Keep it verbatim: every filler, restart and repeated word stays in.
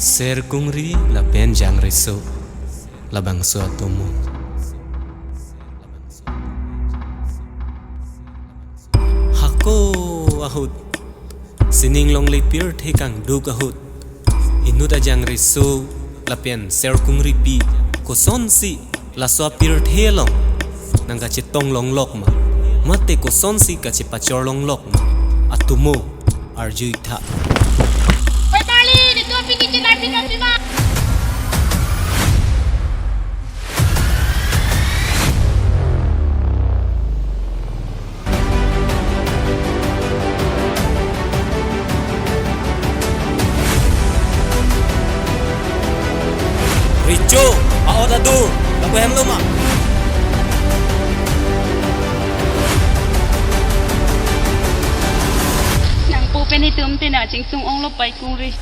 Serkungri lapen jangreso labangso atomo. Hako ahut, sining longle pirthe kangduk ahut, inut ajangreso lapen Serkungripi kosonsi laso apirthe along nangkachetong longlok ma, mate kosonsi kachepachor longlok ma, atomo arju-ik tha. Oi Charlie, nitum apini chenarpi nangpi ma? Recho, a-ot adur, lapu hemlo ma? Nangpo pen itum te nangchingsung onglo pai Kungri.